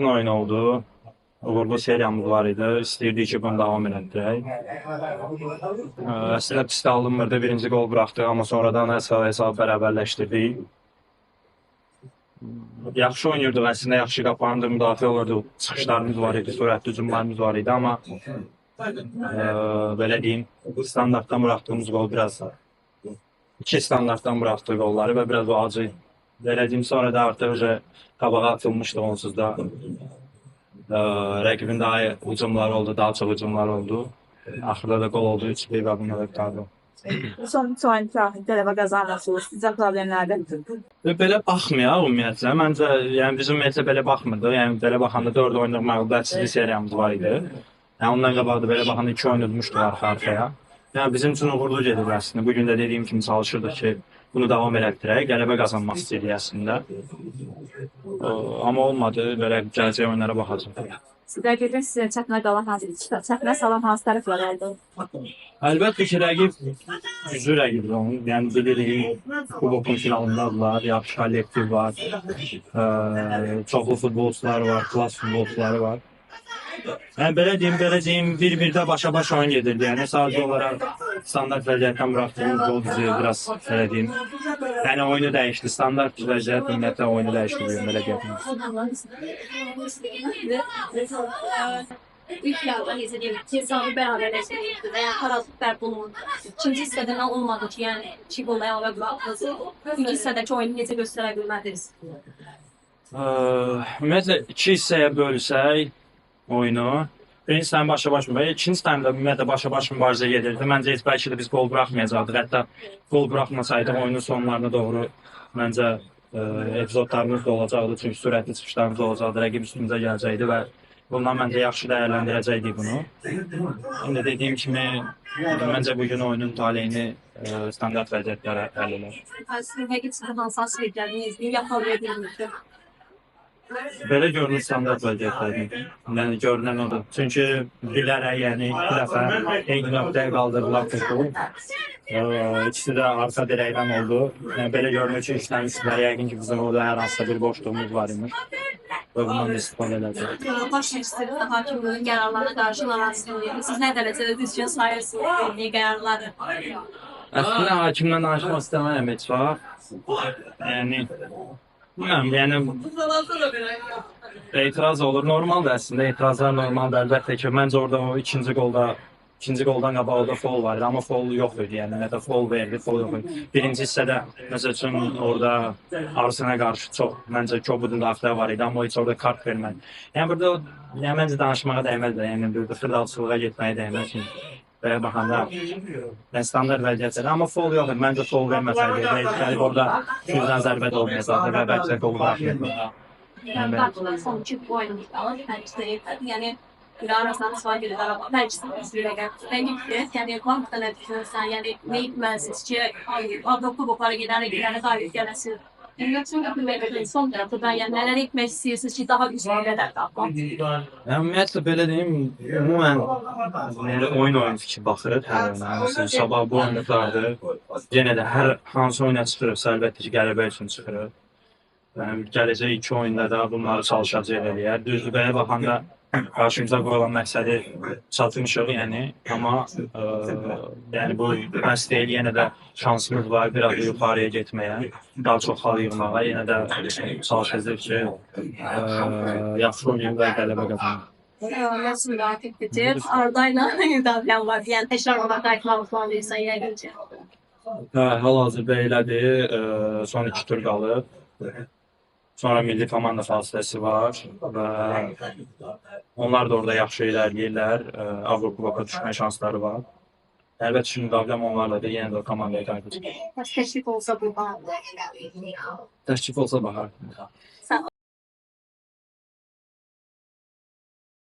Oyun oldu. Uğurlu seriyamız var idi. İstəyirdik ki, bunu davam elətdirək. Əslində pis də alınmırdı. Birinci qol buraxdıq, amma sonradan hesab bərabərləşdirdik. Yaxşı oynayırdıq əslində, yaxşı qapandı, müdafiə olurdu. Çıxışlarımız var idi, sürətli hücumlarımız var idi, amma belə deyim, standartdan buraxdığımız qol biraz iki standartdan buraxdığı qolları və biraz o acı. Belə deyim, sonra da artıq qabağa atılmışdı onsuz da. Rəqibin daha hücumları oldu, daha çox hücumlar oldu. Axırda da qol oldu, 3-1 və bununla da qurtardı. Son üç oyun qələbə qazanmasınız. Sizə problemlərdə. Və belə baxmayaq ümumiyyətlə. Məncə, yəni biz ümumiyyətlə belə baxmırdıq. Yəni belə baxanda 4 oyunluq məğlubiyyətsizlik seriyamız var idi. Yəni ondan qabaq da belə baxanda 2 oyun udmuşduq arxa-arxaya. Yəni bizim üçün uğurlu gedir əslində. Bu gün də dediyim kimi çalışırdıq ki, bunu davam elətdirək, qələbə qazanmaq istəyirdik əslində. Amma olmadı. Belə gələcək oyunlara baxacağıq. Rəqibin sizə çətinə qalan hansı, çətinə salan hansı tərəflər oldu? Əlbəttə ki, rəqib güclü rəqibdir onun. Yəni bilirik, kubokun finalındadılar, yaxşı kollektiv var, çoxlu futbolçular var, klas futbolçuları var. Yəni belə deyim, bir-birdə başa-baş oyun gedirdi. Yəni sadəcə olaraq standart vəziyyətdən buraxdığımız qol bizi biraz belə deyim, yəni oyunu dəyişdi. Standart vəziyyət ümumiyyətlə oyunu dəyişdi bu gün, belə deyə bilərəm. İlk yarıda necə deyim, hesabı bərabərləşdirdi və yəni haraslıq bərpa olundu. İkinci hissədə nə olmadı ki, yəni iki qol əlavə buraxdınız. İkinci hissədəki oyunu necə göstərə bilmədiniz? Ümumiyyətlə iki hissəyə bölsək oyunu, birinci taym başa-baş mübarizə, ikinci taymda ümumiyyətlə başa-baş mübarizə gedirdi. Məncə heç bəlkə də biz qol buraxmayacaqdıq. Hətta qol buraxmasaydıq oyunun sonlarına doğru məncə epizodlarımız da olacaqdı. Çünki sürətli çıxışlarımız olacaqdı, rəqib üstümüzə gələcəkdi və bundan məncə yaxşı dəyərləndirəcəkdik bunu. İndi dediyim kimi məncə bu gün oyunun taleyini standart vəziyyətlərə həll elər. Sizin rəqib sizin hansı vəziyyətlərinizi yaxalaya bilmirdi? Belə görünür standart vəziyyətlərdir. Yəni görünən odur. Çünki bilərək, yəni iki dəfə eyni nöqtəyə qaldırdılar topu. İkisi də arxa dirəkdən oldu. Yəni belə görünür ki, işləmişdilər. Yəqin ki, bizim orada hər hansısa bir boşluğumuz var imiş. Və bundan da istifadə edəcək. Baş məşqçinin hakimliyinin qərarlarına qarşı narazılıq. Siz nə dərəcədə düzgün sayırsınız verdiyi qərarları? Əslində hakimlə danışmaq istəmərəm heç vaxt. Yəni bilmirəm, yəni etiraz olur. Normaldır əslində, etirazlar normaldır. Əlbəttə ki, məncə orada o ikinci qoldan qabaq orada fol var idi, amma fol yox idi. Yəni nə də fol verdi, fol yox idi. Birinci hissədə məsəl üçün orada Arsenə qarşı çox məncə kobud müdafiə var idi, amma heç orada kart vermədi. Yəni burada yəni məncə danışmağa dəyməz də, yəni burada xırdalçılığa getməyə dəyməz. Belə baxanda yəni standart vəziyyətdir, amma fol yox idi. Məncə fol verməsəydi, gəlib orada 200-dən zərbə də olmayacaqdı və bəlkə də qol buraxmayacaqdı. Yəni son iki oyun yəni arasından çıxan bir bəlkə rəqib. Rəqibdir. Yəni bu nə düşünürsən? Yəni nə etməlisiniz ki, Avropa kuboklara gedərək yəni qalib gələsiniz? Yəni son tərəfdə yəni nələr etmək istəyirsiniz ki, daha güclü rəqib tapmaq? Yəni ümumiyyətlə belə deyim, ümumən yəni oyun oyun fikri baxırıq hər oyuna. Məsələn, sabah bu oyun qurtardı. Yenə də hər hansı oyuna çıxırıqsa, əlbəttə ki, qələbə üçün çıxırıq. Yəni gələcək iki oyunda da bunları çalışacağıq eləyər. Düzdür, belə baxanda qarşımıza qoyulan məqsədi çatmışıq, yəni, amma yəni bu bəs deyil, yenə də şansımız var biraz da yuxarıya getməyə, daha çox xal yığmağa, yenə də çalışacağıq ki, yaxşı oynayıb və qələbə qazanaq. Nasıl müdafiə bitir? Arda ilə müdafiə var. Yəni təkrar olaraq qayıtmaq planlayırsan yəqin ki. Hə, hal-hazırda elədir. Son iki tur qalıb. Sonra milli komanda fasiləsi var və onlar da orada yaxşı irəliləyirlər. Avrokuboka düşmə şansları var. Əlbəttə ki, müqaviləm onlarla da yenə də o komandaya qayıdacaq. Təklif olsa bu Təklif olsa baxardım. Sağ ol.